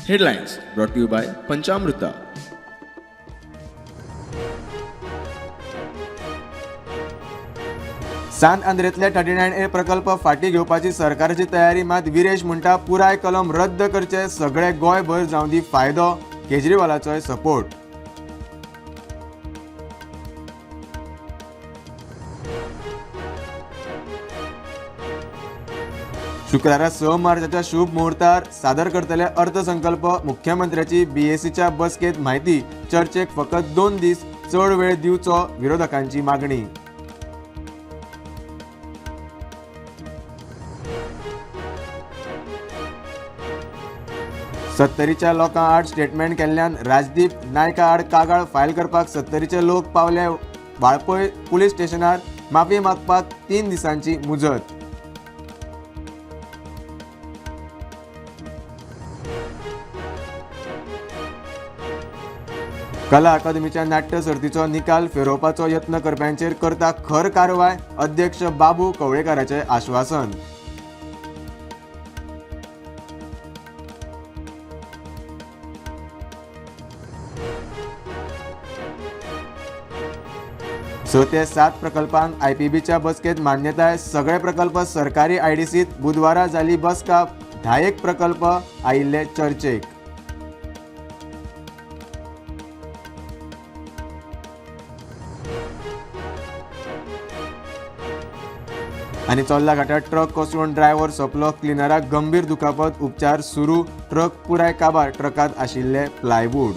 Headlines brought to you by Panchamruta. San आंद्रेतले 39A प्रकल्प फाटीं घेवपाची सरकाराची तयारी, मात विरेश म्हणटा पुराय कलम रद्द करचे, सगळे गोंयभर जावं दी फायदो, केजरीवालाचोय सपोर्ट. शुक्रारा 6 मार्चाच्या शुभ मुहूर्तार सादर करतले अर्थसंकल्प. मुख्यमंत्र्याची बीएसीच्या बसकेत म्हायती, चर्चेक फकत 2 दीस, चड वेळ दिवचो विरोधकांची मागणी. सत्तरीच्या लोकां आड स्टेटमेंट केल्ल्यान राजदीप नायका आड कागाळ फायल करपाक सत्तरीचे लोक पावले वाळपय पुलीस स्टेशनार, माफी मागपाक 3 दिसांची मुजत. कला अकादमीच्या नाट्य सर्तीचो निकाल फेरोवपाचो यत्न करप्यांचेर करता खर कारवाय, अध्यक्ष बाबू कवळेकाराचें आश्वासन. स ते 7 प्रकल्पांक आयपीबीच्या बसकेत मान्यताय, सगळे प्रकल्प सरकारी आयडीसीत. बुधवारा जाली बसका, 10 प्रकल्प आयिल्ले चर्चेक. आनी चोर्ला घाटात ट्रक कोसळून ड्रायव्हर सोंपलो, क्लिनराक गंभीर दुखापत, उपचार सुरू, ट्रक पुराय काबार, ट्रकांत आशिल्ले प्लायवूड.